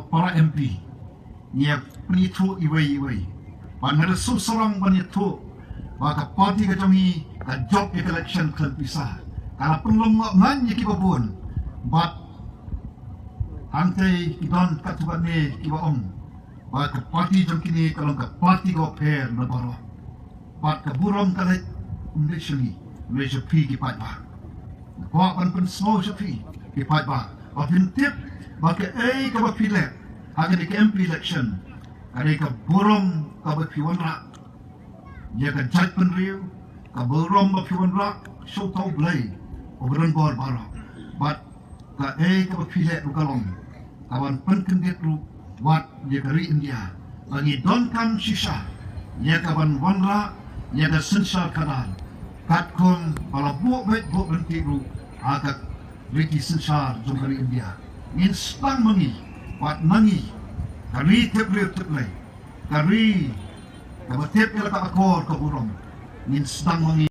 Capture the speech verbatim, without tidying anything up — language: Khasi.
Para M P, ngi ïa pynithuh iwei iwei. Bad nga da shu sarong ban ïathuh ba ka party ka jong ngi ka jop ïa ka election khlem pisa. Ka la pynlong ngan ïa kiba bun. Bad hangtei ki don katto katne kiba ong ba ka party jong kine ka long ka party kaba pher na baroh. Bad ka burom ka leit, ym dei sha ngi, leit sha phi ki paidbah. Nga kwah ban pynsngew sha phi ki paidbah ba phin tip ba kaei kaba phi leh ha kane ka M P election ka dei ka burom kaba phi wanrah ïa ka jaitbynriew, ka burom ba phi wanrah sha uta U Blei uba don bor baroh. Bad kaei kaba phi leh ruh ka long kaban pynkyndit ruh wat ïa ka ri India ba ngi donkam shisha ïa kaban wanrah ïa ka synshar khadar katkum ba la buh beit buh ryntih ruh ha ka riti synshar jong ka ri India. Ngin sdang ma ngi wat na ngi, ka ri tip briew tip Blei, ka ri kaba tip ïa la ka akor ka burom. Ngin sdang ma ngi